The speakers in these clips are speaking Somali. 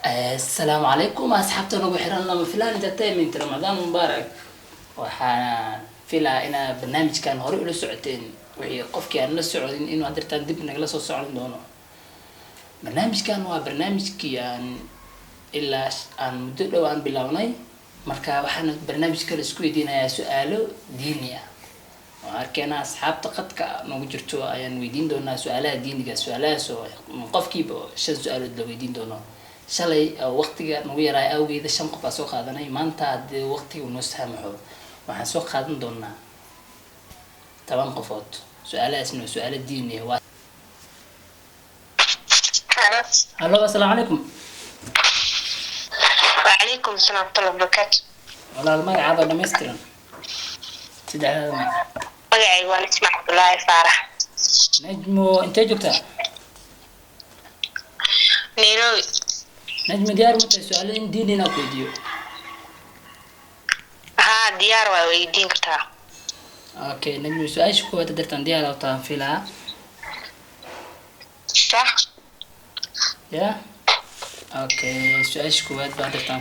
Asalaamu calaykum asxaabta nagu xiran Lama Filaan Entertainment. Ramadaan mubaarak. Waxaan filaa inaa barnaamijkan hore ula socoteen. Wixii qofkii aan la socodin inuu hadirtaan dib nagala soo socon doono. Barnaamijkan waa barnaamijkii aan ilaa aan muddo dhow aan bilownay. Marka waxaan barnaamij kale isku weydiinayaa su-aalo diini ah. Waan arkeynaa asxaabta qadka nagu jirto ayaan weydiin doonaa su-aalaha diiniga, su-aalahaas oo qofkiiba 5 su-aalood la weydiin doono. Shalay waqtiga nagu yaraay awgeeda 5 qof aa soo qaadanay. Maanta haddii waqtiga noo saamaxo waxaan soo qaadan doonaa 10 qofood. Su-aalahaasna waa su-aalo diini ah. Waa halo, asalaamu calaykum. وعليكم السلام ورحمة الله وبركاته. Walaal, magacaada oo dhammaystiran, saddexdaada magac. Magacaygu waa Nisma Cabdullaahi Faarax. Najmo, intee joogtaa? Nairobi. Najmo, diyaar ma tahay su-aalo in diini inaan ku weydiiyo? Haa, diyaar, waa weydiin kartaa. Okay Najmo, su-aasha koowaad hadirtaan diyaar oo taan filaa. Sax. Ya, okay, su-aasha koowaad baa hadirtaan.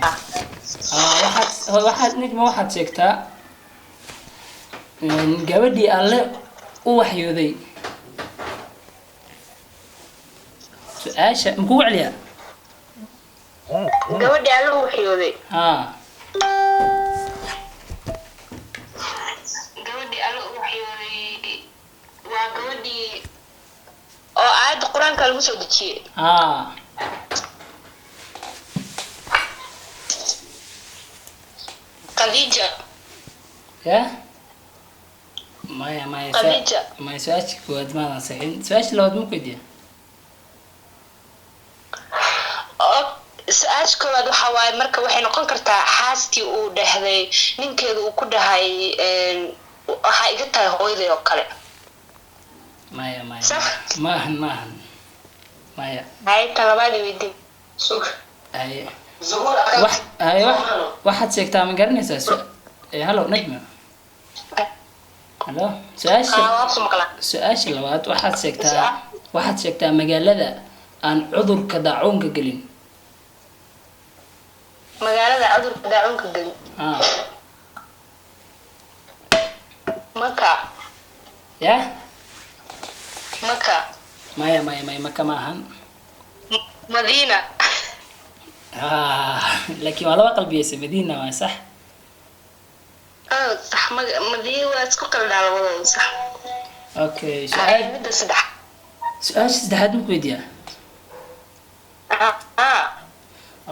Waxaad Najmo, waxaad sheegtaa gabadhii Alle u waxyooday. Su-aasha makugu celiyaa? Gabadhii Alla u waxyooday. Haa. Gabadhii Alla u waxyooday waa gabadhii oo aayadda Qur-aanka lagu soo dejiyey. Haa. Khadiija. Ya, maya maya. Khadiija. Maya, su-aasha koowaad maadan saxin. Su-aasha labaad ma ku weydiiya? Oo su-aasha koowaad waxa waaye, marka waxay noqon kartaa xaaskii uu dhahday ninkeedu uu ku dhahay waxaa iga tahay hooyaday oo kale. Maya maya. Sax. Maahan, maahan, maya. Hay, tan labaad i weydiin. Haye wax, haye wax, waxaad sheegtaa, ma garanaysaa halo Najma, halo, su-aasha. Haa, waa ku maqlaa. Su-aasha labaad, waxaad sheegtaa magaalada aan cudurka daacuunka gelin. Magaalada cudurka daacuunka gelin? Ah. Maka. Ya. Maka. Maya maya maya, Maka ma ahan. Madiina. Ah, laakiin waa laba qalbiyeysa. Madiina waa sax. Oh, sax, Madiina waa isku qaldaa labadooda, sax. Okay. Hay, su-aal midda saddex. Su-aasha saddexaad ma ku weydiiyaa? Ah.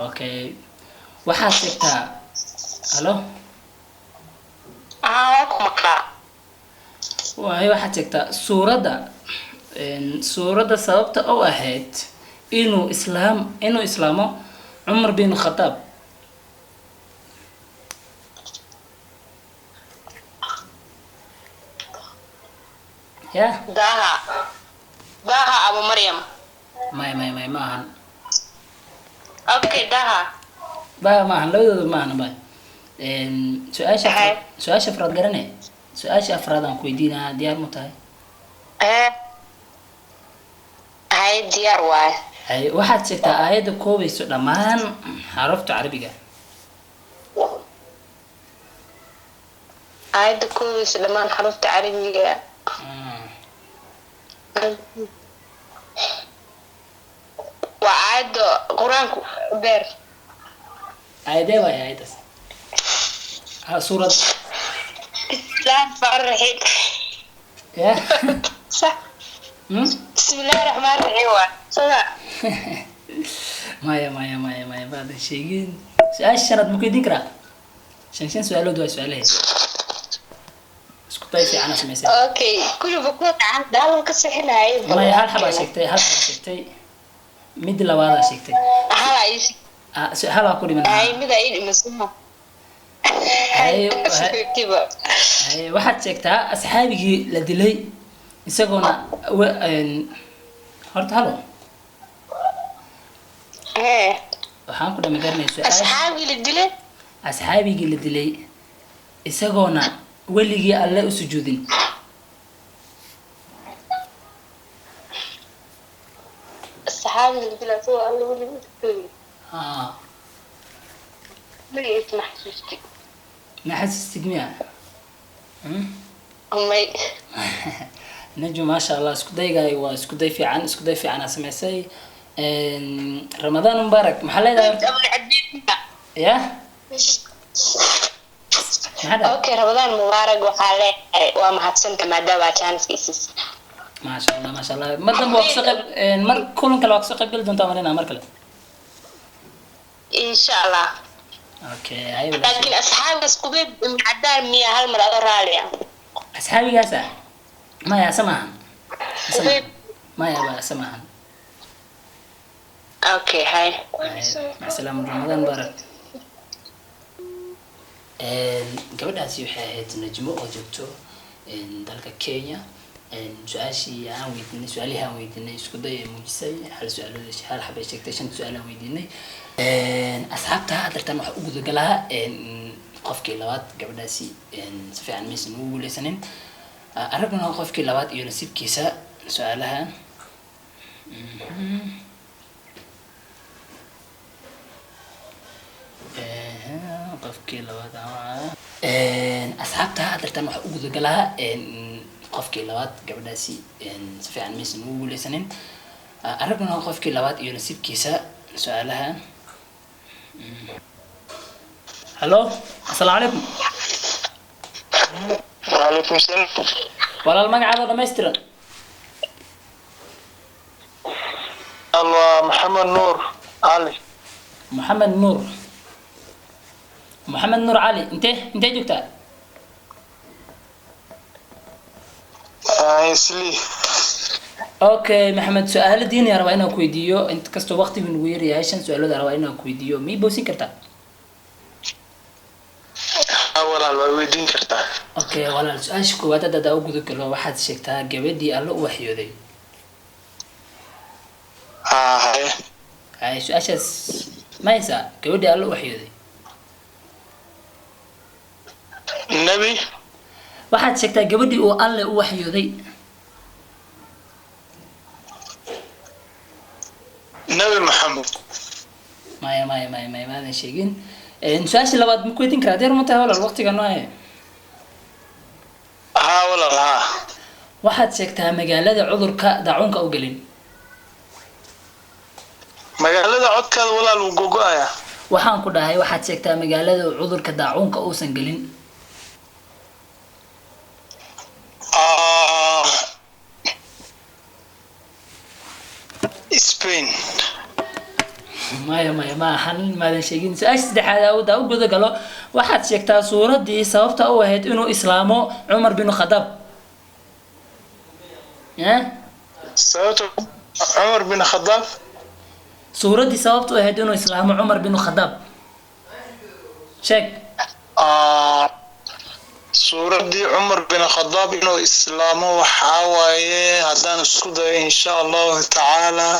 Okay, waxaad sheegtaa, halo. Ah, waa ku maqlaa. Waayo, waxaad sheegtaa suuradda suuradda sababta u ahayd inuu islaamo Cumar bin Khataab. Ya. Daaha, Daaha Abu Maryam. Maya maya maya, ma ahan. Okay, Daaha. Ba ma ahan, labadooda ma ahan ba. Su-aasha Hay. Su-aasha afraad garane. Su-aasha afraad aan ku weydiinayaa, diyaar mu tahay? Ee, hay, diyaar waaye. Hay, waxaad sheegtaa aayadda koobayso dhammaan xarufta Carabiga. Aayadda koobaysa dhammaan xarufta Carabiga? Waa aayadda Qur-aanku beer. Aayadee waay aayaddaas? Ha, suurad. Bismillahi raxmaan raxiim. Ya. Sax. Bismillahi raxmaan raxiim waa sada. Maya maya maya maya, maadan sheegin. Su-aasha shanaad ma ku weydiin karaa? Shan shan su-aalood waa su-aalaheed. Isku day fiicana samaysay. Okay, kulliba kuwa daalan ka sixinayay. Maya, hal xabaa sheegtay, hal xabaa sheegtay, mid labaadaa sheegtay. Hala is. Ah, halaa ku dhiman. Hay, mida ii dhimasuma. Hay. Kiba. Haye, waxaad sheegtaa asxaabigii la dilay isagoona horta, halo. Hee. Waxaan ku dhama garanay su-aasha. Asxaabigii la dilay. Asxaabigii la dilay isagoona weligii Alle u sujuudin. Asxaabigii la dilay asagoo Alle weli u sujuudin. Haa. Magaciisa ma xasuusti. Ma xasuustid miya? Hmm? May. Najmo, maasha Allah, isku daygaay waa isku day fiican, isku day fiican aa samaysay. Ramadaan mubaarak. Maxaa leedahay horta? Ya, maxaa dhahay? Okay, Ramadaan mubaarak. Waxaa leeyahay waa mahadsanta maadaama chance isiis. Maasha Allah, maasha Allah. Mar dambe waa kasoo qayb mar kulan kale waa kasoo qayb geli doontaa marina mar kale. Insha Allah. Okay, hay walaashay. Laakiin asxaabigaas Qubayb ibn Cadaan miya, hal mar adoo raali ah? Asxaabigaasa maya, ase maahan, ase Qubayb. maahan. Maya ba, ase maahan. Okay, hay. Mac salaama, Ramadaan mubaarak. Gabadhaasi waxay ahayd Najmo oo joogto dalka Kenya. Su-aashii aan weydiinay, su-aalihii aan weydiinay isku day ay muujisay. Hal su-aalood, hal xabay sheegtay shanta su-aal aan weydiinay. Asxaabta, haddeertan waxaa u gudagalaa qofkii labaad. Gabadhaasi si fiican maysan ugu guuleysanin. Aragna qofkii labaad iyo nasiibkiisa su-aalaha. Qofkii labaad asxaabta, haddeertan waxaa u gudagalaa qofkii labaad. Gabadhaasi si fiican maysan ugu guuleysanin. Aragna qofkii labaad iyo nasiibkiisa su-aalaha. Hallo, asalaamu calaykum. وعليكم السلام. Walaal, magacaada dhammaystiran? الله محمد نور علي. Maxamed Nuur, Maxamed Nuur Cali. Intee joogtaa? Isli. Okay Maxamed, su-aalo diini aan rabaa inaan ku weydiiyo, inkastoo waqtigu nagu yaryahay. Shan su-aalood aan rabaa inaan ku weydiiyo, ma ii boosin kartaa? Walaal, waa weydiin kartaa. Okay walaal, su-aasha koowaad hadda hadaa u guda galo, waxaad sheegtaa gabadhii Alle u waxyooday. Haye. Hay, su-aashaas ma haysaa? Gabadhii Alle u waxyooday. Nebi. Waxaad sheegtaa gabadhii uu Alle u waxyooday. Nebi Maxamed. Maya, maya, maya, maya, maadan sheegin. Su-aasha labaad ma ku weydiin karaa deer ma tahay walaal? Waqtiga noo haya. Haa walaal, haa. Waxaad sheegtaa magaalada cudurka daacuunka u gelin. Magaalada codkaada walaal wuu gogo-ayaa. Waxaan ku dhahay, waxaad sheegtaa magaalada cudurka daacuunka uusan gelin. Ah, Spain. Maya, maya, ma ahan, maadan sheegin. Su-aasha saddexaad aawada u guda galo, waxaad sheegtaa suuraddii sababta u ahayd inuu islaamo Cumar bin Khadaab, eh? Sababta Cumar bin Khadaab. Suuraddii sababta u ahayd inuu islaamo Cumar bin Khadaab, sheeg. Ah, suuraddii Cumar bin Khadaab inuu islaamo waxaa waaye, haddaan isku dayo insha Allahu tacaala,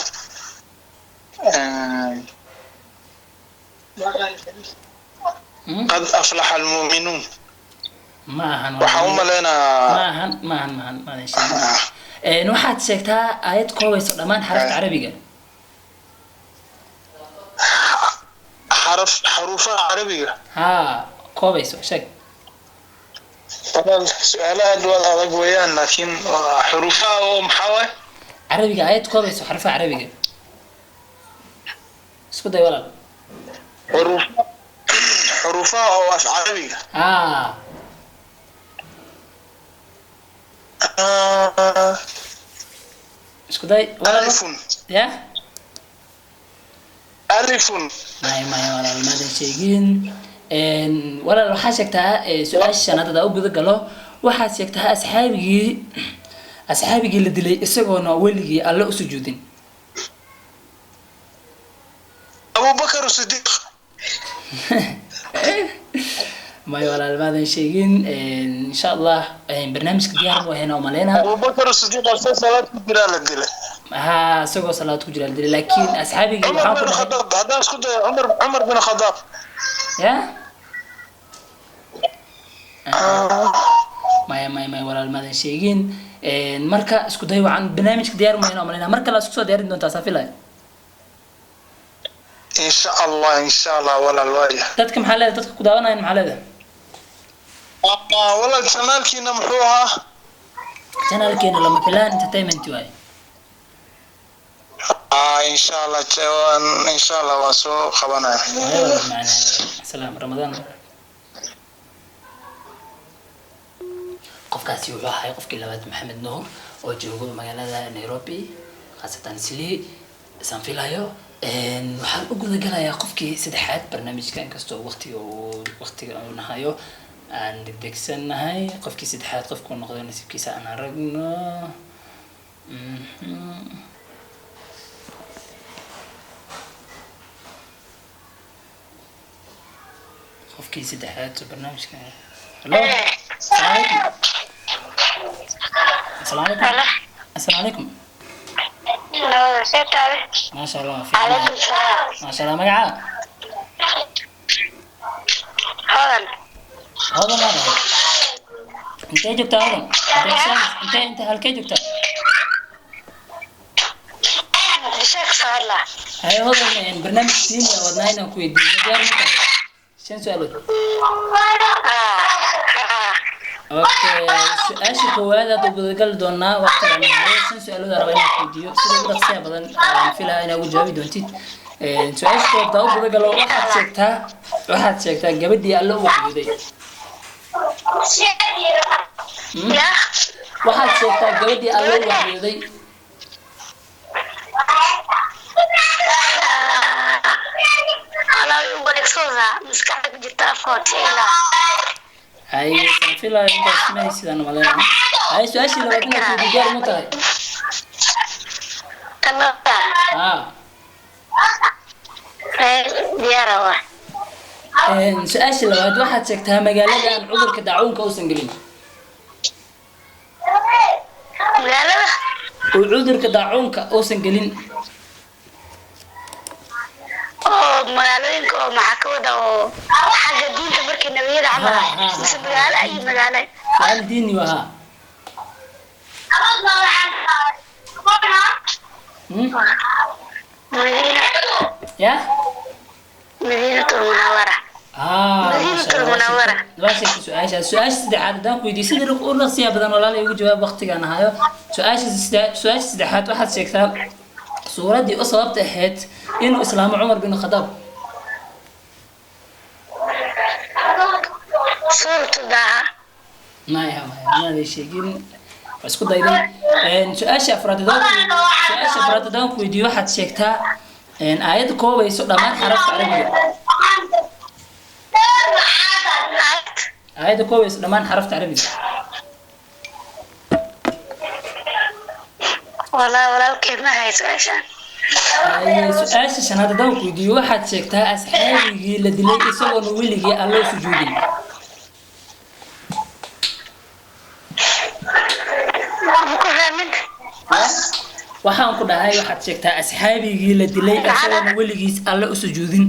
Hmm? قد أفلح المؤمنون. Ma ahan. Waxaan u Ma maleynayaa. ahan, ma ahan, ma ahan, maadan sheegin. Waxaad sheegtaa aayad koobayso dhammaan xarafta Carabiga. Xaraf, xaruufaha Carabiga. Haa, koobayso, sheeg. Walaal, su-aalaha aad waad adag weeyaan, laakiin waa xuruufaha oo maxaa waay? Carabiga, aayad koobayso xarfaha Carabiga, isku day walaal. Xuruuf, xuruufaha oo af Carabiga. Haa. Ah, Isku day walaal. ألف. Ya. ألف. Maya, maya walaal, maadan sheegin. Walaal, waxaa sheegtaa su-aasha shanaad hadaa u guda galo, waxaad sheegtaa asxaabigii la dilay isagoona weligii Alle u sujuudin. أبو بكر الصديق. Maya walaal, maadan sheegin. Insha Allah barnaamijka diyaar buu ahayn oo maleynaa. أبو بكر الصديق asoo salaad ku jiraa la dilay. Haa, isagoo salaad ku jira la dilay, laakiin asxaabigii Cumar waxaan ku bin dhahay Khadaab, haddaan isku dayo, Cumar bin Khadaab. Ya, maya, maya, maya walaal, maadan sheegin. Marka isku day wacan, barnaamijka diyaar ma ahayn oo maleynaa. Mar kale isku soo diyaarin doontaa saa filaya. Insha Allah, insha Allah walaal, waaya. Dadka maxaa leedahay? Dadka ku daawanayan maxaa leedahay? Walaal, channelkiina muxuu ahaa? Channelkeena Lama Filaan Entertainment waaye. Insha Allah, insha Allah waan soo qabanaya. Haya walaal, macnaa salaam, Ramadaan. Qofkaasi wuxuu ahay qofkii labaad, Maxamed Nuur oo joogo magaalada Nairobi, khaasatan Islii isaan filayo. Waxaan u gudagalayaa qofkii saddexaad barnaamijka, inkastoo waqtiga uu waqtiga uu nahayo aan degdegsannahay. Qofkii saddexaad qofkuu noqdo nasiibkiisa aan aragno. Qofkii saddexaad oo barnaamijka. Hello, asalaamu calaykum. Asalaamu calaykum. Asalaamu calaykum. Maasha Allah, fiican. Maasha Allah. Magacaa? Hodan. Hodan maa dhahay? Intee joogtaa, Hodan? Intee intee intee halkee joogtaa? Muqdisho ka soo hadlaa. Haye Hodan, barnaamij diini ah wadnaa inaan ku weydiiyo. Ma diyaar ma tahay? Shan su-aalood. Okay, su-aasha koowaad aad u gudagali doonaa. Waqtigaan hayo, shan su-aalood aan rabaa inaan ku weydiiyo sida ugu dhaqsiyaha badan aan filaha inaad ugu jawaabi doontid. Su-aasha koowaad daa u gudagalo, waxaad sheegtaa gabadhii Alle u waxyooday. Ya. Waxaad sheegtaa gabadhii Alle u waxyooday. Alaa u wareegsanaa maskaxda ku jirta afkood ilaa. Haye, saan filayo intaas ma haysidaan umaleynaa. Haye, su-aashii labaad inaad ku diyaar ma tahay? Tanada. Haa. Diyaara waa. Su-aasha labaad, waxaad sheegtaa magaalada aan cudurka daacuunka uusan gelin. Magaalada uu cudurka daacuunka uusan gelin. Oo magaalooyinka oo maxaa ka wada oo xagga diinta markii nabiyada camal Ha, ah ha, ha. Mise magaalo ay magaalo? Su-aal diini waa. Madiina. Ya. Madiinatul Munawara. Ah, Madiinatul Munawara. Waa sheegtay su-aasha. Su-aasha saddexaad haddaan ku weydiiyo, sida u dhaqsiya badan walaal igu jawaab, waqtigaan hayo. Su-aasha saddexaad, waxaad sheegtaa suuraddii u sababta ahayd inuu islaamo Cumar bin Khadaab. Suuratu Daaha. Maya, maya, maaday sheegin, waa isku dayday. Su-aasha afraad haddaan ku weydiiyo, waxaad sheegtaa aayad koobayso dhammaan xarafta Carabiga. Aayadda koobayso dhammaan xarafta Carabiga. Walaa walaalkeed ma hay su-aashaan. Haye, su-aasha shanaad haddaan ku weydiiyo, waxaad sheegtaa asxaabigii la dilay isagoon weligii Alle u sujuudin. Ma ku fahmin. Waxaan ku dhahay, waxaad sheegtaa asxaabigii la dilay isagoon weligiis Alle u sujuudin.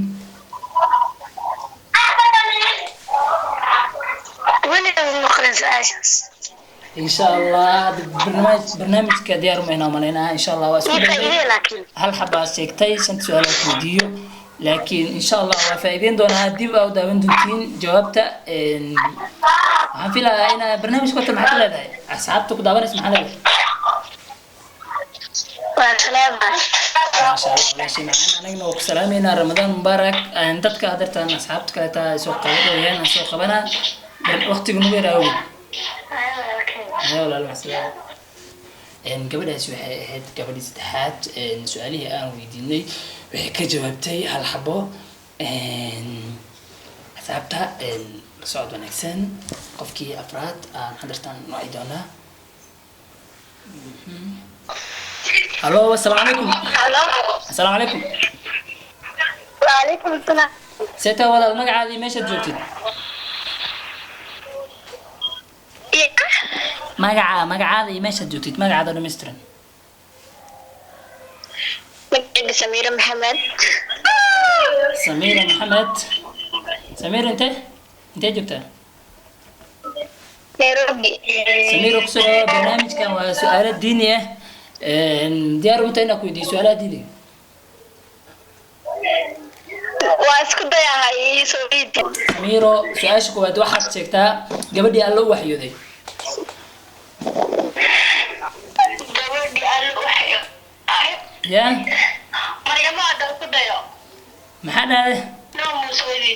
Weligaa ma maqlin su-aashaas. Insha Allah hadda barnaamijka diyaar umayna malaynaa. Insha Allah waa isku Ii dayday. faa'iidee laakiin. Hal xabaa sheegtay shanta su-aal aan ku weydiiyo, laakiin insha Allah waa faa'iideyn doonaa, dib aa u daawan doontiin jawaabta. Waxaan filayaa inaa barnaamijka horta maxaad ka leedahay? Asxaabta ku daawanaysa maxaa leedahay? Waa salaama. Maasha Allah, walaashay macaan, anagna waa ku salaameynaa. Ramadaan mubaarak. Dadka hadartaan asxaabta kaleeta ay soo qabanayaan aan soo qabanaa, waqtigu nagu yar awgeed. Haya walaal, macasalaama. Gabadhaasi waxay ahayd gabadhii saddexaad. Su-aalihii aan weydiinay waxay ka jawaabtay hal xabo. Asxaabta, la socod wanaagsan. Qofkii afraad aan hadartaan noci doonaa. Halo, asalaamu calaykum. Asalaamu calaykum. Waalaikum salaam. Seeta walaal, magacaadii, meeshaad joogtid? Magacaada iyo meeshaad joogtid, magacaada dhammaystiran. Magacayga Samiira Maxamed. Samiira Maxamed. Samiira, intee joogtaa? Nairobi. Samiira, kusoo dhawaad barnaamijkan. Waa su-aalo diini ah. Diyaar uma tahay inaan ku weydiiyo su-aalaha diiniga? Isku dayaha iisoo weydi. Samiiro, su-aasha koowaad waxaad sheegtaa gabadhii Alle u waxyooday. Gabadhii Alle waxyo Ya. Maryamo hadda ku dayo. Maxaa dhahday? Nabi Muuse weydi.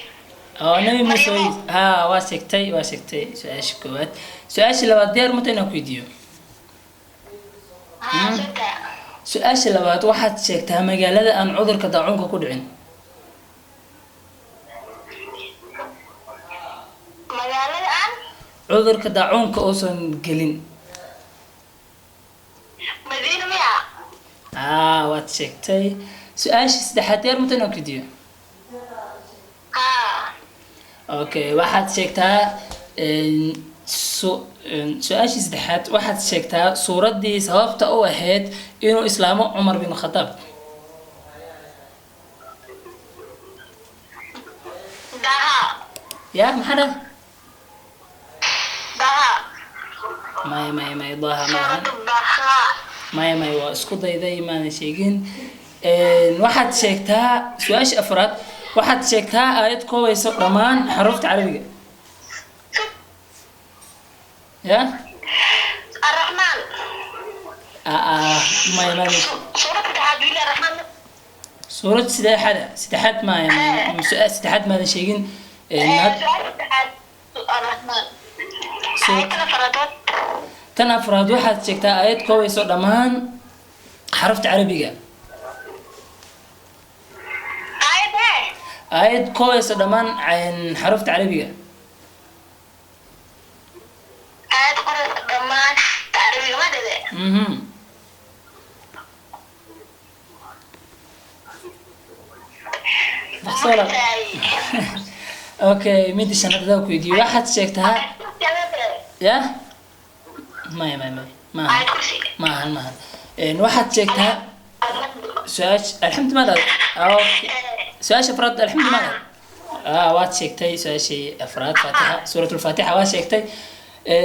Oo Nabi Muuse ha, waa sheegtay, waa sheegtay su-aasha koowaad. Su-aasha labaad diyaar mata inaan ku weydiiyo? Haa, sida. Su-aasha labaad waxaad sheegtaa magaalada aan cudurka daacuunka ku dhicin. Magaalada aan cudurka daacuunka uusan gelin. Madiina miya? Aa, waad sheegtay. Su-aasha saddexaad diyaar mata inaan ku weydiiyo? Haa. Okay, waxaad sheegtaa su-aashii saddexaad waxaad sheegtaa suuraddii sababta u ahayd inuu islaamo Cumar bin Khataab. Daha. Ya, maxaa dhah? Daha. Maya, maya, maya, daha maahan. Suuradda Daha. Maya, maya, waa isku dayday, maadan sheegin. Waxaad sheegtaa su-aasha afraad, waxaad sheegtaa aayad koobayso dhammaan xarufta carabiga. Ya. Arraxmaan. Aa, maya, maya. Suuradda saddexaad wili Arraxmaan. Suurad saddexaad, saddexaad, maya, maya, su-aal saddexaad maadan sheegin. Su-aasha saddexaad Arraxmaan. Aayadda afraad. Tan afraad waxaad sheegtaa aayad koobayso dhammaan xarufta carabiga. Aayadee? Aayad koobayso dhammaan xarufta carabiga. Aayad qoraysa dhammaan carabiga ma dhade? Mhm. Dhaqso walaal. Okay, midda shanaad haddaan ku weydiiyo, waxaad sheegtaa, ya, maya, maya, maya, maahan. Aayad kursi. Maahan, maahan. Waxaad sheegtaa su-aasha alxamdu ma dhahday? Okay, su-aasha afraad alxamdu ma dhahday? Waad sheegtay su-aashii afraad, faatixa, suuratulfaatixa waa sheegtay.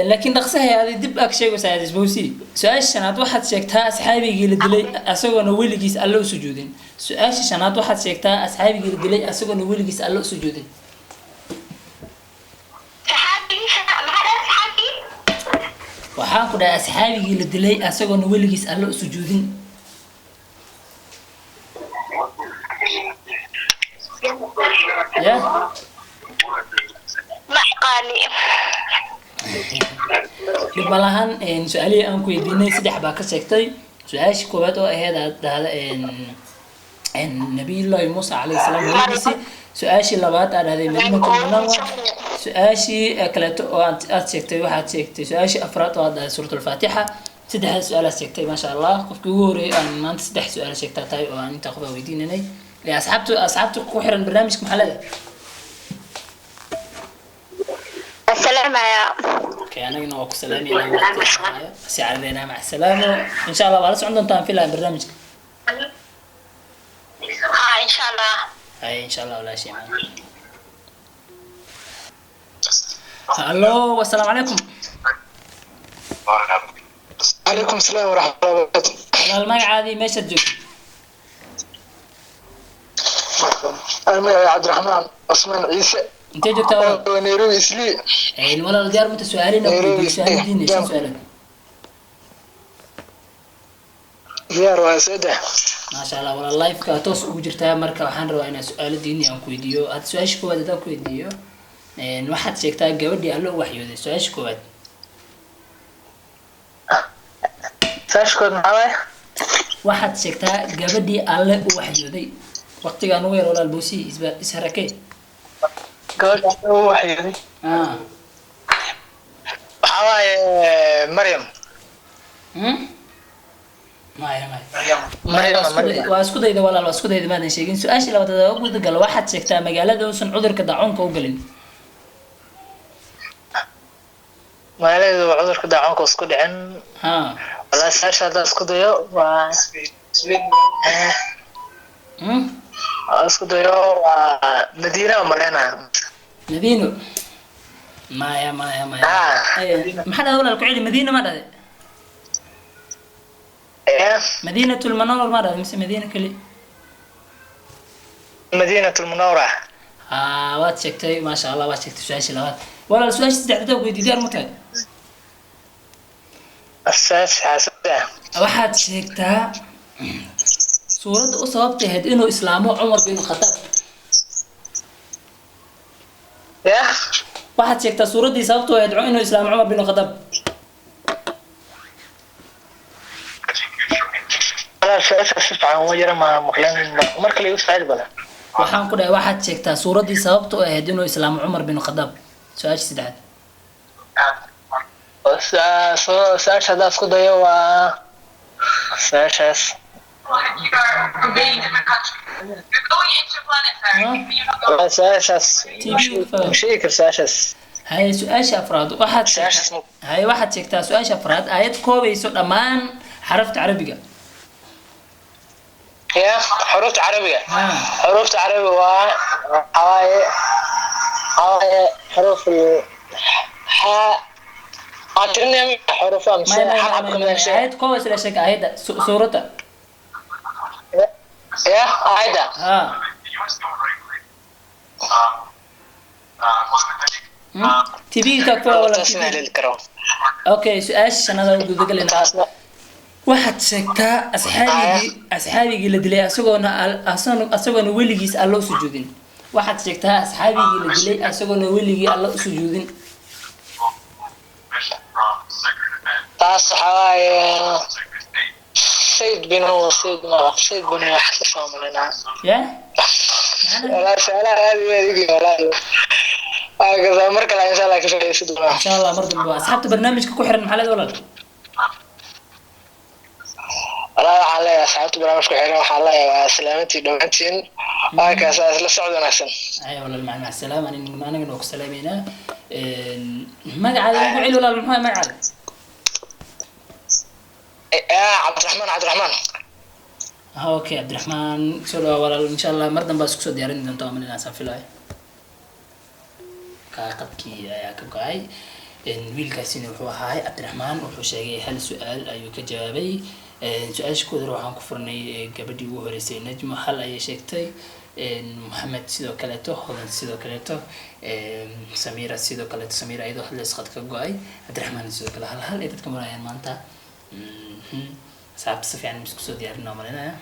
Laakiin dhaqsahay adi dib ag sheegaysaa isbowsi. Su-aasha shanaad waxaad sheegtaa asxaabigii la dilay asagoona weligiis Alle u sujuudin. Su-aasha shanaad waxaad sheegtaa asxaabigii la dilay asagoona weligiis Alle u sujuudin. Saxaabigii maxaa dhahay saxaabigii? Waxaan ku dhahay asxaabigii la dilay asagoona weligiis Alle u sujuudin. Ya. Ma aqaani. Dhib ma lahan. Su-aalihii aan ku weydiinay saddex baa ka sheegtay. Su-aashii koowaad oo ahayd aad dhahda Nabiyullaahi Muusa calayhi salaam hooyadiisii, su-aashii labaad aad dhahday Madiinatul Munawar, su-aashii kaleeto oo aad sheegtay, waxaad sheegtay su-aashii afraad oo aad dhahday suuratulfaatixa. Saddexdaas su-aal aad sheegtay, maasha Allah. Qofkii ugu horreeyay aan maanta saddex su-aal sheegtaa tahay oo aan intaa qof aan weydiinanay. Asxaabta ku xiran barnaamijka maxaa leedahay? Asalaamaya. Okay, anagana waa ku salaamayna, waqti si caradeena. Mac salaamo, insha Allah waa la socon doontaan filaha barnaamijka. Haa, insha Allah. Hay, insha Allah walaashay. Hallo, wasalaamu calaykum. Calaykum salaam waraxmatullahi wabarakaatu. Walaal, magacaadii meeshaad joogtid? Ana magacay Cabdiraxmaan Cusmaan Ciise. Intee joogtaa walaal? Oo Nairobi Islii. Walaal, diyaar mata su-aalina ku weydiiyo su-aalo diini, shan su-aalood? Diyaar waa, saddex. Maasha Allah walaal, live-ka toos ugu jirtaa. Marka waxaan rabaa inaan su-aalo diini aan ku weydiiyo. Hadda su-aasha koowaad haddaan ku weydiiyo, waxaad sheegtaa gabadhii Alle u waxyooday, su-aasha koowaad. Saashkood maxaa waaye? Waxaad sheegtaa gabadhii Alle u waxyooday. Waqtigaan ugu yar walaal, boosi isba isharakee. Gabadha u waxyooday waxaa waaye Maryam. Hmm? Maya, maya. Maryam. Maryam. Waa isku dayda walaal, waa isku dayda, maadan sheegin. Su-aashii labaad haddaan ugu galo, waxaad sheegtaa magaalada uusan cudurka daacuunka u galin. Magaaladeedu waa cudurka daacuunka isku dhicin. Ha. Walaa, saasha haddaan isku dayo waa Hmm? Waa isku dayo, waa Madiina umaleynaya. Madiino? Maya, maya, maya. Ah. Maxaa dhahday walaal? Ku celi, Madiina ma dhahday? Madiinatul Munawwar ma dhahday mise Madiina keli? Madiinat Lmunawara. Haa, waad sheegtay, maasha Allah, waad sheegtay su-aashii labaad. Walaal, su-aasha saddexaad haddaan ku weydiiyo, diyaar ma tahay? Saas. Waxaad sheegtaa suuradda u sababta ahayd inuu islaamo Cumar bin Khataab. Ya. Waxaad sheegtaa suuraddii sababta u ahayd inuu islaamo Cumar bin Khataab. Walaal, su-aasha si fiican uma jira, ma maqleen mar kale, igu saacid badan. Waxaan ku dhahay, waxaad sheegtaa suuraddii sababta u ahayd inuu islaamo Cumar bin Khataab, su-aasha saddexaad. Su-aasha haddaan isku dayo, waa su-aashaas. Walaal, su-aashaas TV. Ma sheegi kar su-aashaas. Haye, su-aasha afraad waxaad Su-aashaas haye, waxaad sheegtaa su-aasha afraad aayad koobayso dhammaan xarafta Carabiga. Ya, xuruufta Carabiga. Ha. Xuruufta Carabiga waa waxaa waaye xuruuf xaa aan tirinaya xuruufa mise Maya, maya, hal maya, xab maya, kamid sheeg. Aayad koobayso la sheeg, aayadda suuradda. Ya, aayadda. Ha. TV ka kuwa wala taasna TV. Heli karo. Okay, su-aasha shanaad aan gudagalaynaa. Taasna. Waxaad sheegtaa asxaabigii la dilay asagoona weligiis Alla u sujuudin. Waxaad sheegtaa asxaabigii la dilay asagoona weligii Alla u sujuudin. Taas waxaa waaye Sayd bin Sayd, ma Sayd bin wax ka soo malinaa. Ya. Walaa, su-aalaha aad iyo aad ugi walaa, waa kasaa mar kale insha Allah ka faa'iidaysan doonaa. Insha Allah mar dambe. Waa asxaabta barnaamijka ku xiran, maxaa leedahay, walaal? Walaa, waxaan leeyahay asxaabta barnaamijka xiran, waxaan leeyahay waa salaamantii dhammaantiin, waa kaasaa, isla socod wanaagsan. Ay walaal, maca salaama. Anigana waa ku salaameynaa. Magacaada ugu celi, walaal, muxuu ahay magacaada? Cabdiraxmaan, Cabdiraxmaan. Okay, Cabdiraxmaan, soo dhawaa walaal. Insha Allah mar dambe isku soo diyaarin doonto aman inaan filayo. Qadkii ayaa ka go-ay. Wiilkaasina wuxuu ahaay Cabdiraxmaan, wuxuu sheegay hal su-aal ayuu ka jawaabay. Su-aasha koodar waxaan ku furnay gabadhii ugu horeysay, Najmo, hal ayay sheegtay. Moxamed sidoo kaleeto, Hodan sidoo kaleeto, Samira sidoo kaleeto, Samira iyadoo hadlays qad ka go-ay. Cabdiraxmaan sidoo kale, hal hal ay dadka marayaan maanta. Asxaabta si fiican isku soo diyaarin oo malinaya.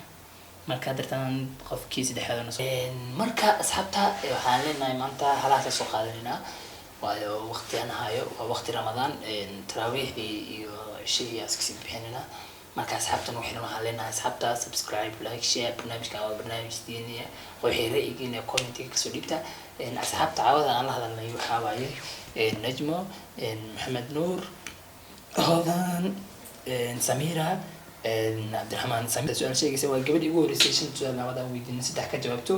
Marka dartan qofkii saddexaad oo nasoo. Marka asxaabta, waxaan leenahay maanta halaasa soo qaadanaynaa, waayo waqti aan hayo waa waqti Ramadaan, taraawiixdii iyo cishihii aan iskasii bixinaynaa. Marka asxaabtan waxayna waxaan leenahay, asxaabta, subscribe, like, share. Barnaamijkan waa barnaamij diiniya. Waxay ra'yigiina commentiga kasoo dhiibta. Asxaabta caawada aan la hadalnay waxaa waaye Najmo, Maxamed Nuur, Hodan, Samira, Cabdiraxmaan. Samira su-aal sheegaysa waa gabadhii ugu horeysay shan su-aal nabad aan weydiinay saddex ka jawaabto.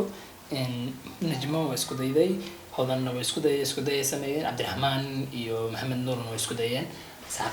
Najmo waa isku dayday, Hodanna waa isku dayay sameeyeen, Cabdiraxmaan iyo Maxamed Nuurna waa isku dayeen. Asxaabta.